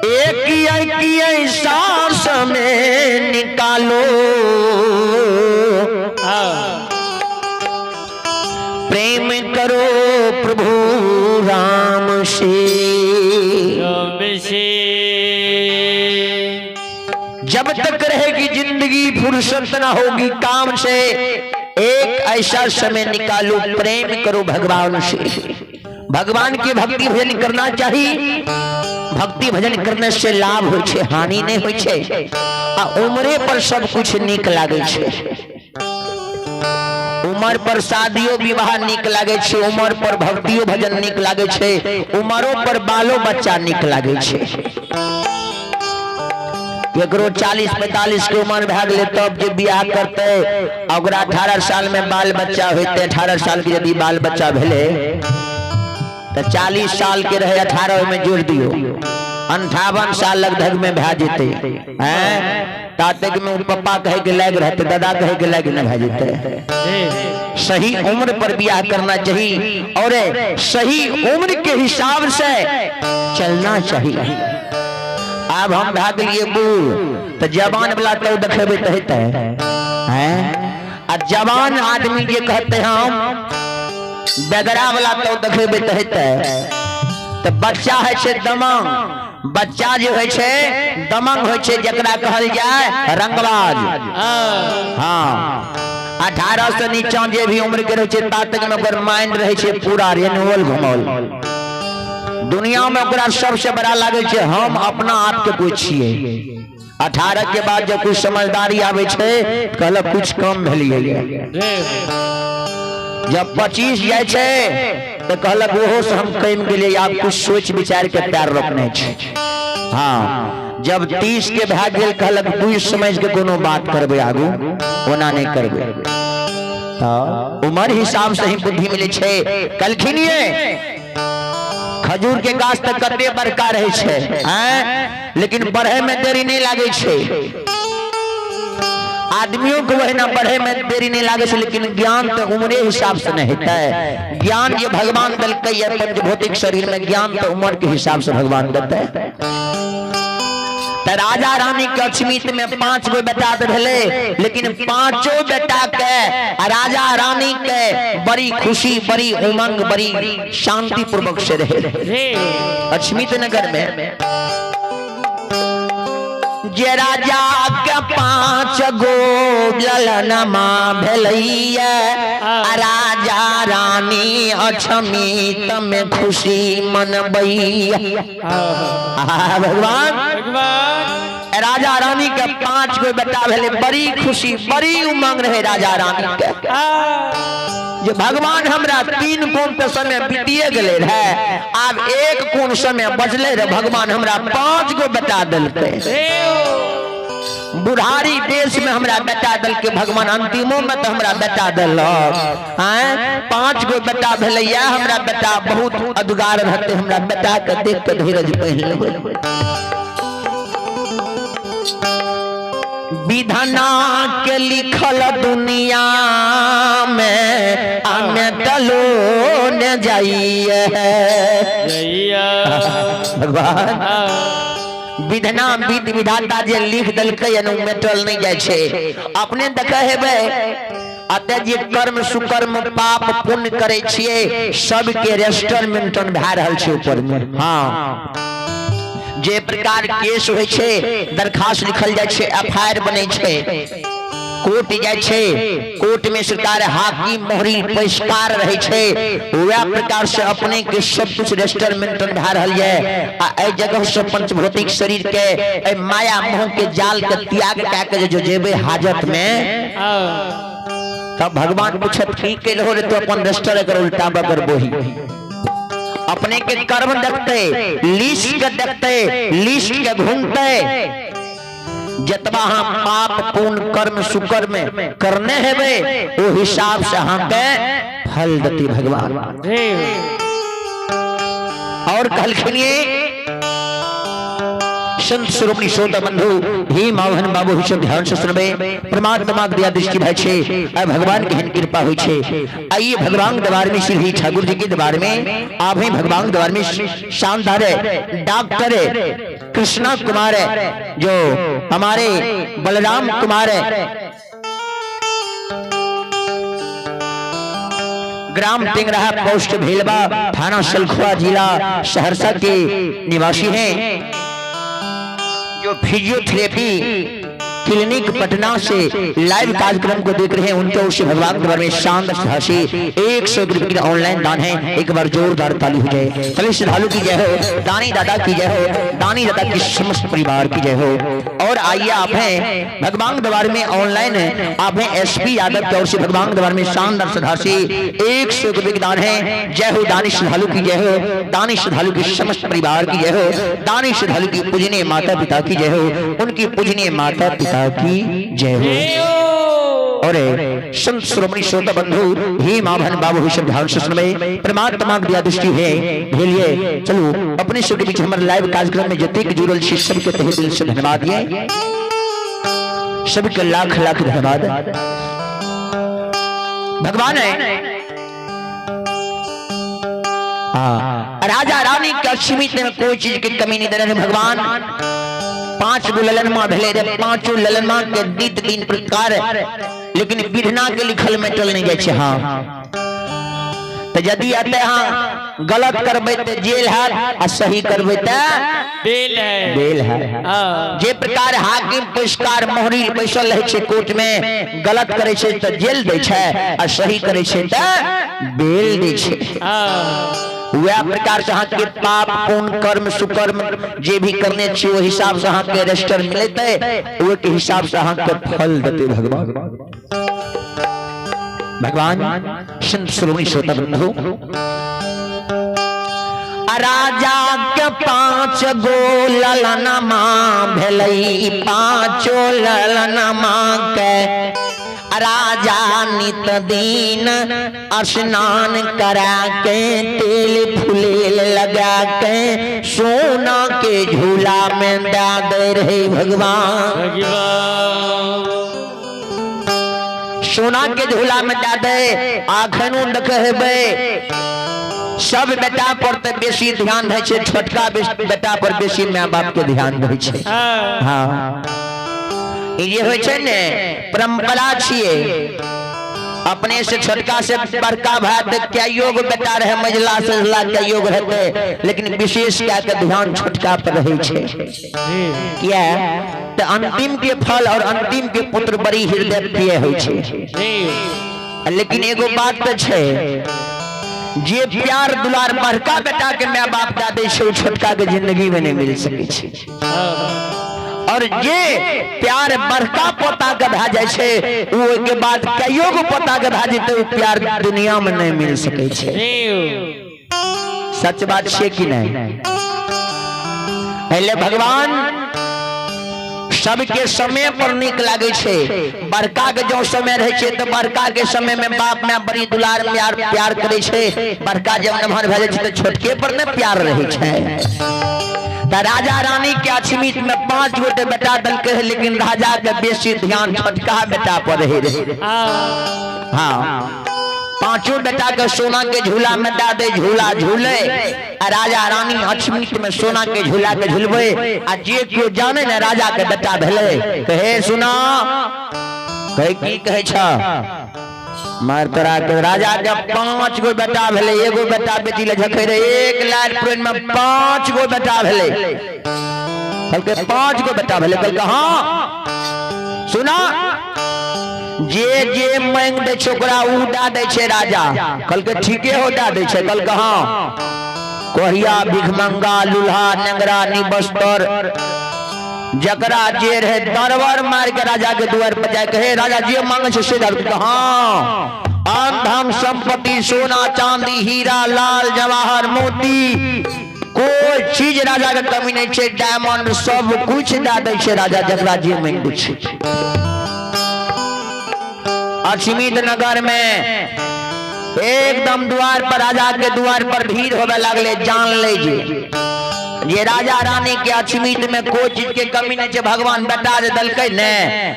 एक एक सांस में निकालो, प्रेम करो प्रभु राम से। जब तक रहेगी जिंदगी फुर्सत न होगी काम से, एक ऐसा समय निकालो प्रेम करो भगवान से। भगवान की भक्ति भजन करना चाहिए। भक्ति भजन करने से लाभ होइ छै, हानि नहीं होइ छै। आ उम्रे पर सब कुछ नीक लागे छै। उम्र पर शादियो विवाह नीक लागे छै, उम्र पर भक्तियो भजन नीक लागे छै, उमरो पर बालो बच्चा नीक लागे छै। केकरो 40-45 के उम्र भए गेलै तब जे बियाह करतै, आ ओकरा 18 साल में बाल बच्चा होइतै। 18 साल के यदि बाल बच्चा भेलै तऽ 40 साल के रहे, 18 में जोड़ दियौ, 58 साल लगभग में भए जेतै। हैं तातेक में पप्पा कहे के लायक रहते, दादा कहे के लायक नहीं भए जेतै। सही उम्र पर बियाह करना चाहिए और सही उम्र के हिसाब से चलना चाहिए। आब हम भए गेलियै बूढ़ तऽ जवान वाला तो देखेबै तऽ हेतै। हैं आ जवान आदमी जे कहते हम बेदरा वाला तो देखेबै तऽ हेतै। तऽ बच्चा होइ छै दमंग, बच्चा जे होइ छै दमंग होइ छै, जकरा कहल जाय रंगबाज। हाँ, 18 से नीचा जे भी उम्र के रहै छै ता तक में ओकर माइंड रहै छै पूरा रेनुअल घुमल दुनिया में। ओकरा सबसे बड़ा लागै छै हम अपना आप के कोई छियै। 18 के बाद जब कुछ समझदारी आबै छै, कहलक कुछ कम भेलियै। जब 25 जाइ छै तऽ कहलक ओहो से हम कमि गेलियै, आब कुछ सोच विचार के पैर रोपने छै। हाँ, जब 30 के भए गेल, कहलक बुझि समझ के कोनो बात करबै, आगू ओना नहि करबै। तऽ उमर हिसाब से ही बुद्धि मिलै छै। कलखिन ये खजूर के गाछ तऽ कते बड़का रहै छै, आँय, लेकिन बढ़े में देरी नहि लागै छै। आदमियों के वही ना बढ़े में देरी नहीं लागे छै, लेकिन ज्ञान तो उम्रे हिसाब से नहीं हेतै। ज्ञान जे भगवान देलकै ये पंचभौतिक शरीर में, ज्ञान तो उम्र के हिसाब से भगवान देतै। तऽ राजा रानी के अछमित में 5 गो बेटा तऽ भेलै, लेकिन पांचों बेटा के आ राजा रानी के बड़ी खुशी, बड़ी उमंग, बड़ी शांति पूर्वक से रहे अछमित नगर में। जे राजा के 5 गो ललनमा भेलैया, आ राजा रानी अछमित में खुशी मनबैया। भगवान, राजा रानी के 5 गो बेटा भेलै, बड़ी खुशी बड़ी उमंग रहे राजा रानी के जे भगवान हमरा 3 कोन के समय बीतिए गेलै रहे, आब 1 कोन समय बचलै रहे, भगवान हमरा 5 गो बेटा देलकै। बुढ़ारी देश में हमरा बेटा देलकै भगवान, अंतिमो में तो हमरा बेटा देलक। आँय, 5 गो बेटा भेलैया, हमरा बेटा बहुत अदगार रहते, हमरा बेटा के देख के धीरज पहिन लेबै। विधना के लिखल दुनिया में हमें टलो न जाइए। भगवान, विधना विध विधाता जे लिख देलकै हन, उ मेटल नहीं जाइ छै। अपने देखे हेबै अते जे कर्म सुकर्म पाप पुण्य करै छियै, सबके रेस्टर मेंटन भए रहल छै ऊपर में। हाँ, जे प्रकार केस होइ छै, दरखास्त लिखल जाइ छै, एफ I R बनै छै, कोर्ट जाइ छै, कोर्ट में सरकार हाकिम मोहरी पेशकार रहै छै, वएह प्रकार से अपने के सब कुछ रजिस्टर मेंटन भए रहल ये। आ एहि जगह से पंचभौतिक शरीर के एहि माया मोह के जाल के त्याग कए के जो जेबै हाजत में, तब भगवान पूछत की केलहो रे, तो अपन रजिस्टर एकर उल्टा बगर बोही। अपने के कर्म देखते, लिस्ट के देखते, लिस्ट के घूमते, जतबा हम पाप पुण्य कर्म सुकर्म करने हेबे, ओ हिसाब से अहाँ के फल देती भगवान। और कहलखिन ये संत शिरोमणि श्रोता बंधु हे मावहन बाबू हिसब ध्यान से सुनबे, परमात्मा के दया दृष्टि भय छे आ भगवान के हिन कृपा होई छे। आइए भगवान दरबार में, श्री ठाकुर जी के दरबार में आप हैं। भगवान दरबार में शानदार डॉक्टर कृष्णा कुमार है, जो हमारे बलराम कुमार है, ग्राम टिंगराहा, पोस्ट भेलवा, थाना सलखुआ, जिला सहरसा के निवासी हैं, जो फिजियोथेरेपी क्लिनिक पटना से लाइव कार्यक्रम को देख रहे हैं, उनके ओर से भगवान के बारे में शांत हंसी 100 रुपये की ऑनलाइन दान है। एक बार जोरदार ताली हो जाए। सभी श्रद्धालु की जय हो, दानी दादा की जय हो, दानी दादा की समस्त परिवार की जय हो। और आइए आप हैं भगवान दरबार में ऑनलाइन आप हैं एसपी यादव की ओर से भगवान दरबार में शानदार श्रद्धासी 100 रुपये की दान है। जय हो दानी श्रद्धालु की जय हो, दानी श्रद्धालु की समस्त परिवार की जय हो, दानी श्रद्धालु की पूजनीय माता पिता की जय हो, उनकी पूजनीय माता पिता की जय हो। और संत श्रोमणी श्रोता बंधु हे माभन बाबू ऋषभ ध्यान से सुनबे, परमात्मा के दया दृष्टि है भेलिए। चलू अपने सबके बीच हमारे लाइव कार्यक्रम में जतेक जुड़ल छी सबके तहे दिल से धन्यवाद ये, सबके लाख लाख धन्यवाद। भगवान है। हाँ, राजा रानी के अश्मित में कोई चीज की कमी नहीं दे रहे भगवान। 5 गो ललनमा भेलै रे, 5 ललनमा के नित दिन प्रकार, लेकिन बिढ़ना के लिखल मेटल नहीं जाइ छै। हाँ, तऽ यदि एतऽ अहाँ गलत करबै तऽ जेल हैत आ सही करबै तऽ बेल है। बेल है। हाँ। जे प्रकार हाकिम पेशकार मोहरी बैसल रहै छै कोर्ट में, गलत करै छै तऽ जेल दै छै आ सही करै छै तऽ बेल दै छै। हाँ। वएह प्रकार से अहाँके पाप पुण्य कर्म सुकर्म जे भी करने छी ओहि हिसाब से अहाँके रजिस्टर मिलतै, ओहि के हिसाब से अहाँके फल देतै भगवान। भगवान संत श्रोमणी श्रोता बंधु, राजा के 5 गो ललनमा भेलै, 5 ललनमा के राजा नित दिन स्नान करा के तेल फुलेल लगा के सोना के झूला में दे दे रहे भगवान। भगवान सोना के झूला में दे दे। आखनो देखे हेबै सब बेटा पर तऽ बेसी ध्यान रहै छै, छोटका बेटा पर बेसी माय बाप के ध्यान रहै छै। हाँ, ई जे होइ छै ने परंपरा छियै, अपने से छोटका से बड़का भाई तऽ कइयो गो बेटा रहे, मझिला सझिला कइयो गो रहतै, लेकिन विशेष कए के ध्यान छोटका पर रहै छै। किया तऽ अंतिम के फल और अंतिम के पुत्र बड़ी हृदय प्रिय होइ छै। लेकिन एगो बात तऽ छै, जे प्यार दुलार बड़का बेटा के माय बाप दए दै छै ओ छोटका के जिंदगी में नहीं मिल सकै छै, और जे प्यार बड़का पोता के भए जाइ छै ओ ओहिके बाद कइयो गो पोता के भए जेतै ओ प्यार दुनिया में नहीं मिल सकै छै। सच बात छै कि नहीं? पहले भगवान सबके समय पर नीक लागे छै। बड़का के जो समय रहे छै तऽ बड़का के समय में बाप माय बड़ी दुलार प्यार प्यार करे छै। बड़का जब नमहर भए जाइ छै तऽ छोटके पर ने प्यार रहे छै। तऽ राजा रानी के अछमित में 5 गोटे बेटा देलकै है, लेकिन राजा के बेसी ध्यान छोटका बेटा पर रहे रहे। हाँ, 5 बेटा के सोना के झूला में दे दे, झूला झूले आ राजा रानी अछमित में सोना के झूला के झूलबे, आ जे केओ जाने ने राजा के बेटा भेलै, कहे सुना, कहे की कहे छ मार तोरा के राजा के 5 गो बेटा भेलै, एगो बेटा बेटी ले झखे रहे, 1 लाख पुरन में 5 गो बेटा भेलै। कहलकै 5 गो बेटा भेलै, कहलकै हाँ सुना, जे जे मांगि दै छै ओकरा उ दए दै छै राजा। कहलकै ठीके हो दए दै छै। कहलकै हाँ, कोहिया भिखमंगा लूल्हा नेंगरा निबस्तर जकरा जे रहे दरबर मार के राजा के दुआर पर जाय के, हे राजा जे मांगे छै से दए देलकै। हाँ, अन्न धन संपत्ति सोना चांदी हीरा लाल जवाहर मोती कोई चीज राजा के कमी नहीं छै, डायमंड सब कुछ दए दै छै राजा जकरा जे मांगि दै छै। अश्मित नगर में एकदम द्वार पर राजा के द्वार पर भीड़ होवे लगले। जान ले जे जे राजा रानी के अश्मित में कोई चीज के कमी नहीं छै, भगवान बेटा जे देलकै ने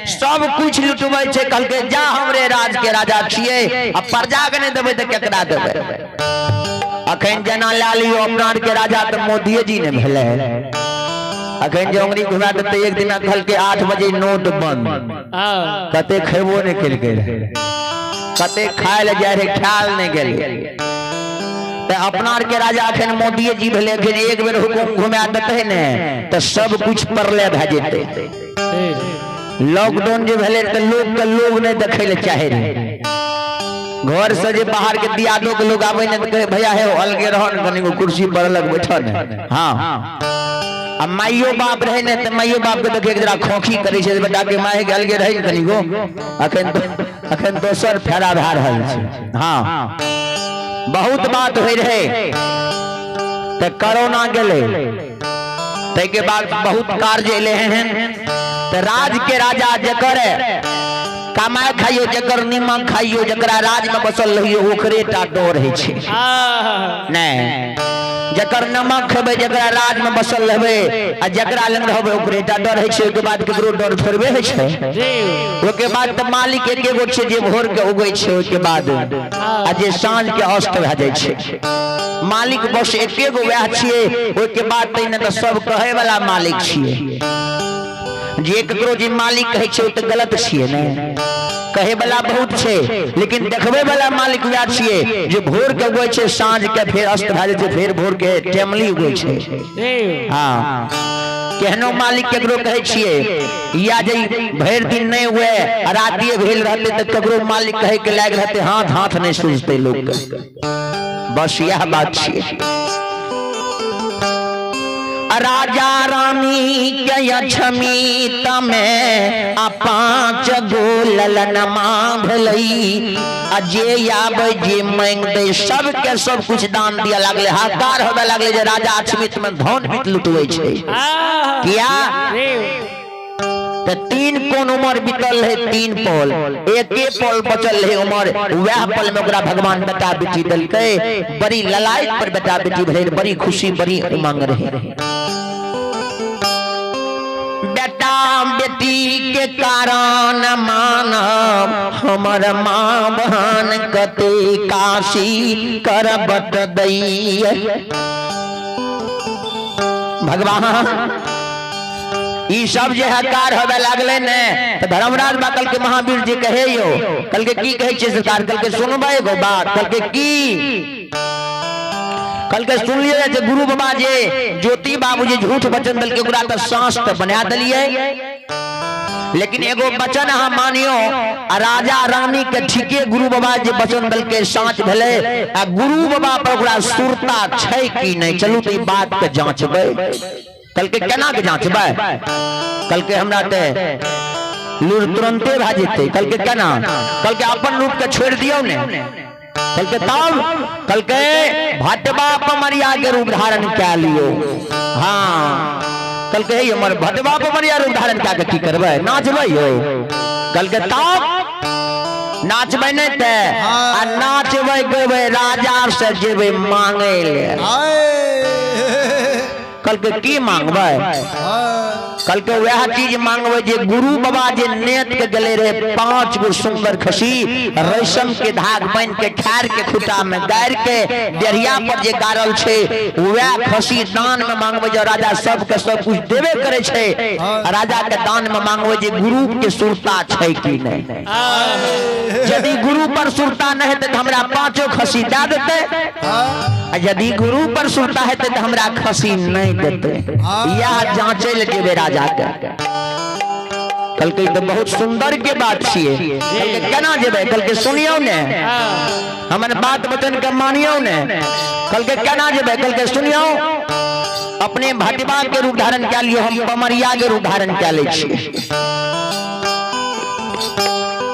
सब कुछ लुटबै छै। कहलकै जा हमरे राज के राजा छियै, आ प्रजा के नहीं देबै तऽ केकरा देबै? अखन जेना लए लियौ अपना आरके राजा तऽ मोदिये जी ने भेलै। अखन जे उंगली घुमा देतै एक दिना कहलकै 8 बजे नोट बंद, कते खेबो नहि केलकै रहे, कते खाय लए जाइ रहे ख्याल नहि गेलै। तऽ अपना आरके राजा अखन मोदिये जी भेलै, अखन एक बेर हुकुम घुमा देतै ने तऽ सब कुछ परले भए जेतै। लॉकडाउन जे भेलै तऽ लोक के लोग नहि देखै लए चाहे रहै। घर से जे बाहर के दियादो के लोग आबै ने तऽ कहै भैया हे अलगे रहो ने, कनि कुर्सी पर अलग बैठो ने। हाँ, आ माइयो बाप रहे ने तऽ माइयो बाप के देखे जरा खोखी करै छै, बेटा के माय के अलगे रहे ने कनिगो, अखन अखन दोसर फेरा भए रहल छै। हाँ, बहुत बात होइ रहे। तऽ कोरोना गेलै, ताहिके बाद बहुत कार्य एलै हन। तऽ राज के राजा जकर कमाय खाइयो, जकर नीमक खाइयो, जकरा राज में बसल रहियो, ओकरे टा डर होइ छै। नहीं, जकर नमक खेबै, जकरा राज में बसल रहबै आ जकरा लग रहबै, ओकरे टा डर होइ छै। ओहिके बाद केकरो डर थोड़बे होइ छै। ओहिके बाद तऽ मालिक एके गो छै जे भोर के उगै छै, ओहिके बाद आ जे साँझ के अस्त भए जाइ छै। मालिक बस एके गो वएह छियै। ओहिके बाद तऽ तऽ सब कहै वाला मालिक छियै। जे ककरो जे मालिक कहै छै ओ तऽ गलत छियै ने। कहे वाला बहुत छै, लेकिन देखबे वाला मालिक वएह छियै जे भोर के उगै छै, साँझ के फेर अस्त भए जाइ छै, फेर भोर के टेमली उगै छै। हाँ, केहनो मालिक केकरो कहै छियै, या जे भरि दिन नहि हुए रातिए भेल रहतै तऽ ककरो मालिक कहै के लागि रहतै, हाथ हाथ नहि सुझतै लोकके। बस यह बात छियै। राजा रानी के अछमीत में आ 5 गो ललनमा भेलै, आ जे आबै जे मांगि दै सबके सब कुछ दान दिया लागलै। हाहाकार होबे लागलै जे राजा अछमीत में धन बीत लुटबै छै। किया तऽ 3 कोन उमर बीतल रहे, 3 पल, एके पल बचल रहे उमर, वएह पल में ओकरा भगवान बेटा बेटी देलकै। बड़ी ललायत पर बेटा बेटी भेल, बड़ी खुशी बड़ी उमंग रहे। बेटा बेटी के कारण मानब हमर माँ बहन कते काशी करबट दैया। भगवान ई सब जे हकार होबे लागले ने तऽ धर्मराज बा कल के महावीर जी कहे यो, कल के की कहै छै सरकार? कल के सुनबै एगो बात। कल के की? कल के सुनलियै जे गुरु बाबा जे ज्योति बाबू जे झूठ वचन देलकै ओकरा तऽ साँस तऽ बना देलियै, लेकिन एगो वचन अहाँ मानियो, आ राजा रानी के ठीके गुरु बाबा जे वचन देलकै साँच भेलै, आ गुरु बाबा पर ओकरा सुरता छै कि नहि, चलू तऽ ई बात के जाँचबै। कल के केना के जाँचबै? कल के हमरा ते लूर तुरंते भए जेतै। कल के केना? कल के अपन रूप के छोड़ि दियौ ने। कल के तब कल के भटवा पमरिया के रूप धारण कए लियौ। हाँ, कल के हमर भटवा पमरिया रूप धारण कए के की करबै? नाचबै यौ। कल के तब नाचबै नहि ते, आ नाचबै गेबै राजा से जेबै मांगै ले। कल के की मांगबै? कल के वह चीज मांगबै जे गुरु बाबा जे नेत के गेले रहे 5 गो सुंदर खसी रेशम के धाग बांधि के ठार के खुटा में गाड़ के डेढ़िया पर जे गाड़ल छै वह खसी दान में मांगबै जे राजा सबके सब कुछ देबे करे छै, राजा के दान में मांगबै जे गुरु के सुरता छै कि नहीं। यदि गुरु पर सुरता नहीं हेतै तऽ हमरा 5 खसी दए देतै, आ यदि गुरु पर सुरता हेतै तऽ हमरा खसी नहीं देतै। यह जांचे ले जेबै राजा के। कहलकै तऽ बहुत सुंदर के बात छियै। कहलकै केना जेबै? कहलकै सुनियौ ने, हमर बात वचन के मानियौ ने। कहलकै केना जेबै? कहलकै सुनियौ, अपने भटवा के रूप धारण कए लियौ, हम पमरिया के रूप धारण कए लै छियै।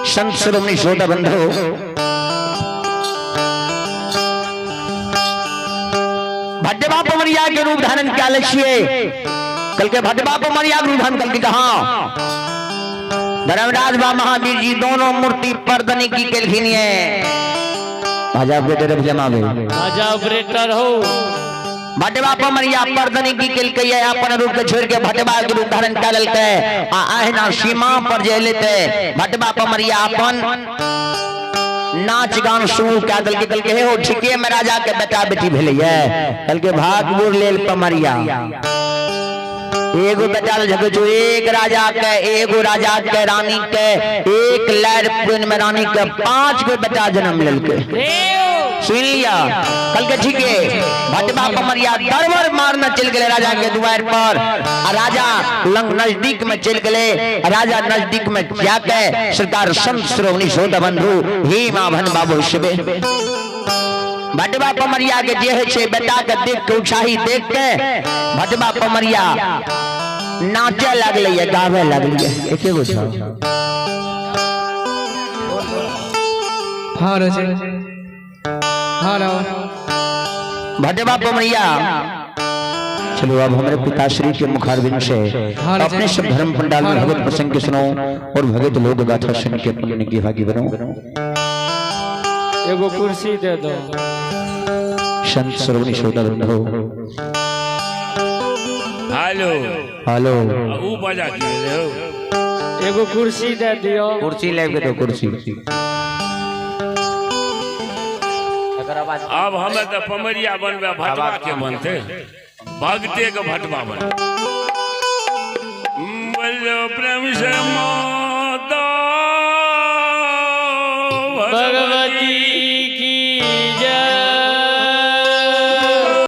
संत शिरोमणि श्रोता बंधु, भटवा पमरिया के रूप धारण कए लै छियै। कहलकै भटवा पमरिया के रूप धारण? कहलकै कहाँ? धर्मराज बा महावीर जी दोनों मूर्ति परदनी की केलखिन ये। भाजा ऑपरेटर जमावे, भाजा ऑपरेटर हो। भटवा पमरिया परदनी की केलकै ये, अपन रूप के छोड़ के भटवा के रूप धारण कए लेलकै। आ अहिना सीमा पर जे एलै ते भटवा पमरिया अपन नाच गान शुरू कए देलकै। कहलकै हे हो ठीके में राजा के बेटा बेटी भेलैये। कहलकै भाग बुर लेल पमरिया, एगो बेटा झगै छौ, एक राजा के एगो राजा के रानी के एक लैर पुन में रानी के 5 गो बेटा जन्म लेलकै। सुन लिया? कहलकै ठीक है। भटवा पमरिया दरबर मारने चल गेले राजा के दुआर पर, आ राजा लंग नजदीक में चल गेले। राजा नजदीक में जाके सरकार संत श्रोमणी श्रोता बंधु हे माभन बाबू शिवे भटवा पमरिया के जे है छे बेटा के देख के उत्साही देख के भटवा पमरिया नाचे लगले या गावे लगले। एके गो छौ। हेलो जी, हेलो भटवा पमरिया। चलो अब हमारे पिताश्री के मुखारबिंद से अपने सब धर्म पंडाल में भगवत प्रसंग के सुनो और भगत लोग गाथा सुन के पुण्य की भागी बनो। एगो कुर्सी दे दो। संत श्रोमणी श्रोता बंधु। हेलो हेलो, ऊ बजा के हो। एगो कुर्सी दे दियो। कुर्सी लेके दो कुर्सी। अब हमें तो पमरिया बनबे भटवा के बनते, भगते के भटवा बन। बोलो जो प्रेम से माता भगवती की जय।